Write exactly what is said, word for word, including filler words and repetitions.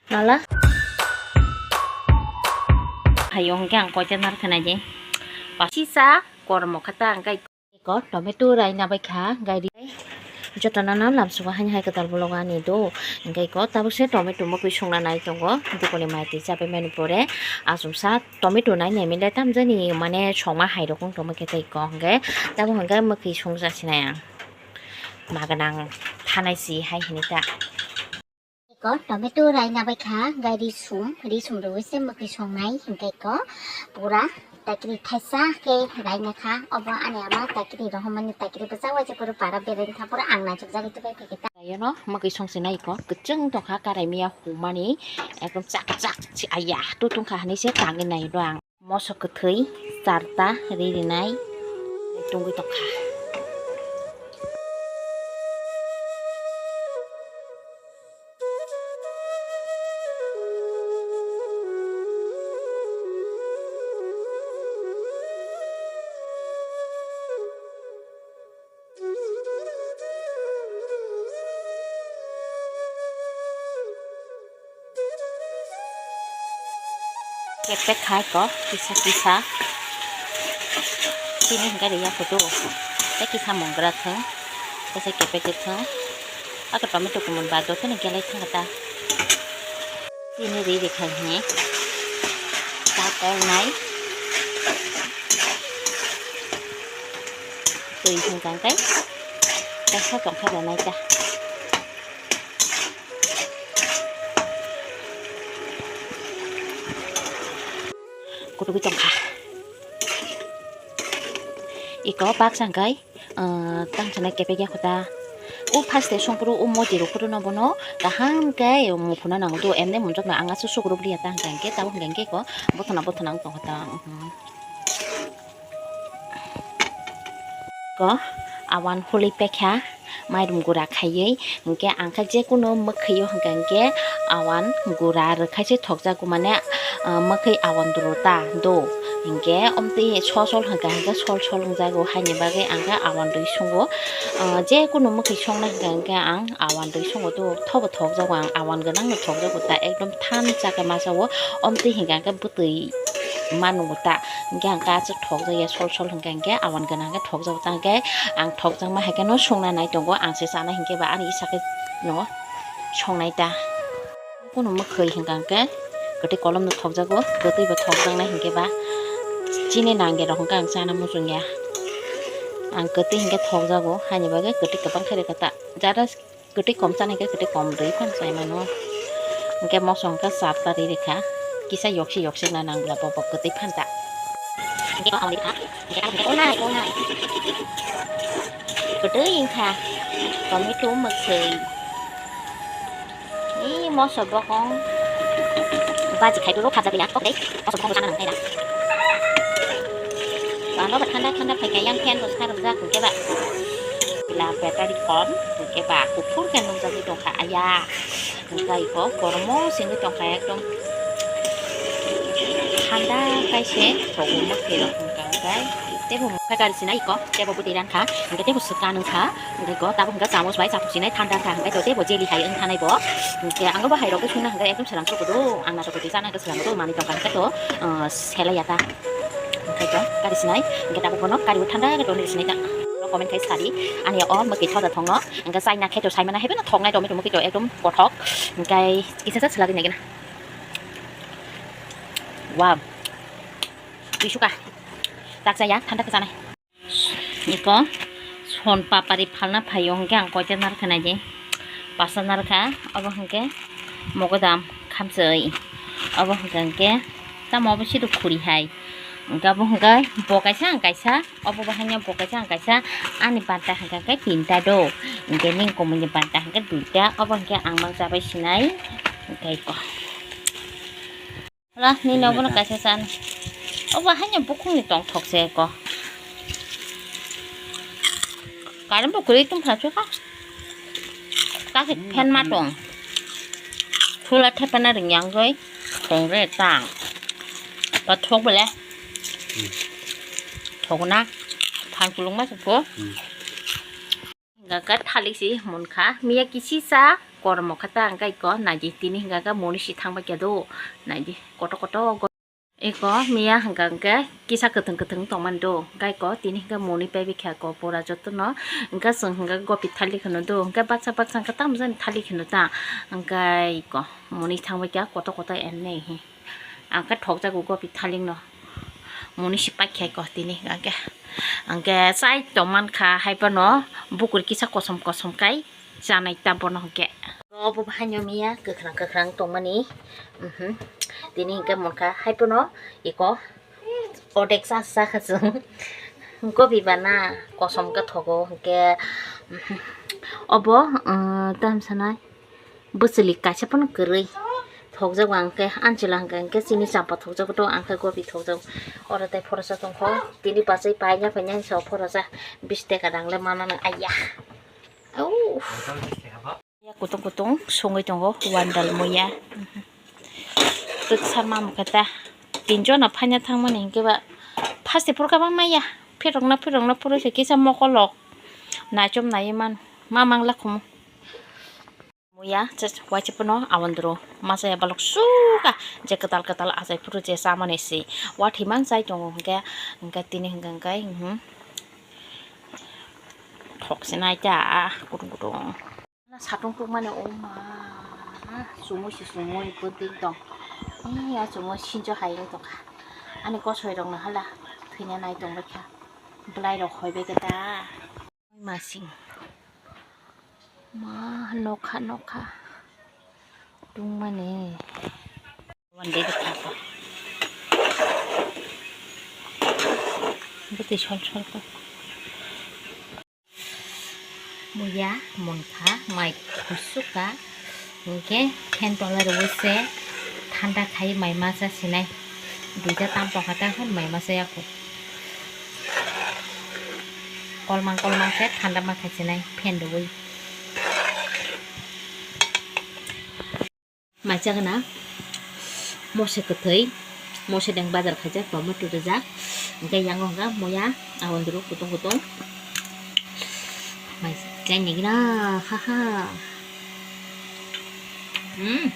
Mala. Hayo hwnkhe ang koita nar khwnai de. Sisa kormo kha ta hwnkhe. Ko tomato raina bai kha gairi. Jotono no lamsugo hani hai kwtal vlog ani do. Hwnkhe ko tabuk se tomato mokoi songna nai tongo. Dukoni mai twi chapai mani pore. Asumsa tomato nai nai mile tamjani mane songma hai rokong tongma khe tei ko hwnkhe. Tabuk hwnkhe mokoi songja sinai ang. Maganang thanai si hai hini ta. Ko tomato raina bai kha, hwnkhe risum, risum rwi se mokoi songnai, hwnkhe ko pura takiri thaisa khe raina kha, obo ani ama takiri rohormani takiri bwsa waisa pura para berani kha, pura ang naisuk jagwi tubai phaikhe ta. Ayano mokoi songsinai ko, kwchwng tongkha karai miya humani, ekdom chak chak si aya, tu tungkha hinwi se tangwi naio ang. Moso kwthwi charta ri rinai tungwi tongkha. Kepek hai ko kisa kisa. Chini hwnkhe riya photo. Tei kisa mongra thung. Tei kepek thung. Ako tomato kumun ba do tini gelai thung ta. Chini ri ri khai hini. Ta kol nai. Twi hwnkha khe. Tei kha tongkha da nai ta. Kutubi tongkha. Iko baksa hwnkhe, ah, tang sana kepek ya kota. O first day songpuru o modi rok puru no bono kaham khe muphuna nango do emne munjak na anga susuk rok liya ta hwnkhe tabuk hwnkhe ko bothana bothana wng tongkha ta. Ko awan hului pekha mairum gura khaiwi, hinkhe ang khe jekunu mwkhwio hinkha hinkhe awan gura rwkhaise thokjago, mane, ah, mwkhwi awan duro ta do, hinkhe omtwi sol sol hinkha hinkhe sol sol wngjago, haini bagwi ang khe awan rwi sungo. Ah, jekunu mwkhwi songna hinkha hinkhe ang awan rwi sungo do, thobo thokjago, ang awan gwnangno thokjago ta, ekdom thansa khe masa o, omtwi hinkha hinkhe bwtwi ma nungo ta. Hinkhe ang kaisa thokjakya sol sol hinkhe, hinkhe awan gwnang khe thokjago ta, hinkhe ang thokjakma hai kheno songna nai tongo, ang se chana hinkhe ba ani isa khe no songnai ta. Kunu mwkhwi hinkha hinkhe kwtwi kolomno thokjago, kwtwi bo thokjaknai hinkhe ba chini nangya rok hinkhe ang chana muchungya. Ang kwtwi hinkhe thokjago, haini bagwi kwtwi kwbang khe rwkha ta. Jara Kwtwi kom chana hinkhe kwtwi kom rwi phano chai mano. Hinkhe moso hinkhe charta ri rikha. Kisa yoksi yoksi na nang bla bobo kwtwi phanta. Hinkhe o rikha. Hinkhe o nai, o nai. Kwtwi wngkha. Tomato mwkhwi. Ee moso bokong. Baji khai duro phaja bila kok dei. Moso bokong sana nang khaira. Ano ba thanda thanda phaikha yang fan bo sa rwjak hinkhe ba. La battery kom, hwnkhe ba kuphur khe nukjagwi tongkha, aya. Hwnkhe iko kormo singwi tongkha, ekdom thanda kaise thogwi mwkhwirok hwnkha, hwnkhe teibo mokha gari sinai iko, teibo bwtwi rankha, hwnkhe teibo swkang wngkha, hwnkhe iko tabuk hwnkhe chamus bai chathok sinai thanda wngkha, hwnkhe to teibo jelly hai wngkha naibo, hwnkhe ang bo hai rok sungna hwnkhe ekdom swrang sukudu, ang natok bwtwi chana hwnkhe swrang sukudu, manwi tongkha hwnkhe to, ah, selai ya ta. Hwnkhe to kari sinai, hwnkhe tabuk bono kari o thanda khe tongwi sinai ta. Comment khai sadi, ani o mwkhwi thoda thongno, hwnkhe chaina khe to saimano haiphano thoknai tomato mwkhwi to ekdom kothok, hwnkhe kisa sa swlagwi naikhe na. Wow, twi suka, tak chaya, thanda khe chanai. Iko son papari phalna phaio hwnkhe ang koita narwkha naidi. Pasa narwkha, obo hwnkhe mogodam khamchwi. Obo hwnkhe hwnkhe tamo obo sidu khuri hai. Hwnkhe obo hwnkhe bo kaisa ang kaisa, obo bo haino bo kaisa ang kaisa. Ani banta hwnkhe hwnkhe tinta do. Hwnkhe nini komoini banta hwnkhe duita. Obo hwnkhe ang mang chabai sinai. Hwnkhe iko. Hala, nini obono kaisa chan. Obo haino bukhukni tongthok se eko. Current bo kwrwi tongphra se kha. Kaisa fan ma tong. Chula thepana ring yang goi. Tong re tang. Ba thok bele. Thok na. Phan kulung ma se pho. Gaka thalik si munkha. Miya kisi sa. Kormo khe ta hwnkhe iko naidi tini hwnkhe moni si thangbai khe do. Naidi koto koto go-, iko miya hwnkhe hwnkhe kisa kwthwng kwthwng tongmani do. Hwnkhe iko tini hwnkhe moni paibai khe iko pura jotono. Hwnkhe chwng hwnkhe gopi thalik hwno do. Hwnkhe baksa baksa hwnkhe tamo jani thalik hwno ta. Hwnkhe iko moni thangbai khe koto koto ernai hi. Ang khe thokjago gopi thalikno. Moni si paikha ko tini hwnkhe. Hwnkhe chai tongmankha haiphano bukur kisa kosom kosom kai chanai ta bono hwnkhe. Obo haino miya kwkhwrang kwkhwrang tongmani. Mhm. Tini hwnkhe munkha haiphano iko odek sa sakha chwng. Gopi bana kosom khe thogo hwnkhe, mhm. Obo, uh, tam sanai. Bwchwli kaisa phano kwrwi thokjago ang khe, anchwla hwnkhe hwnkhe chini champa thokjago to, ang khe gopi thokjago. Oro tei phorosa tongkho, tini bachai paina phaina so phorosa bis taka rang le manana, aiya. Au. Ya kutung kutung songwi tongo wandal muya. Twksa mamkha ta. Tinjona phaina thangmani hwnkhe ba phaste phurkha ba maya. Phirokna phirokna phurwi se kisa mokolok. Naichom naiwi man. Ma mangla khumu. Muya, just waisa phano awandru masa ya balok suka je kwtal kwtal achai phuru je chamani si. Wathi mang chai tongo hwnkhe, hwnkhe tini hwnkhe, hwnkhe, mhm. Thok se nai ta, kutung kutung. Satung tukmani o ma, chumui se chumui bwtwi tong. Ni ya chumui sinjo hai wng tongkha. Ani kosoi rok no hala thwina nai tongbaikha. Bwlai rok hoibaikha ta. Masing. Ma nokha nokha. Tungmani. One day the papa. Bwtwi sol sol kha. Muya munkha mai khusukha. Hwnkhe fan tola rwui se thanda khai mai masa sinai. Duita tam tongkha ta hwn mai masa yaku. Kolmang kolmang khe thanda ma khai sinai fan rwui. Mai chagna mose kwthwi, mose deng bazar khaijak, tomato rijak, hwnkhe yango hwnkha muya, awandru kutung kutung. Mai chaini gina, ha ha. Hmm.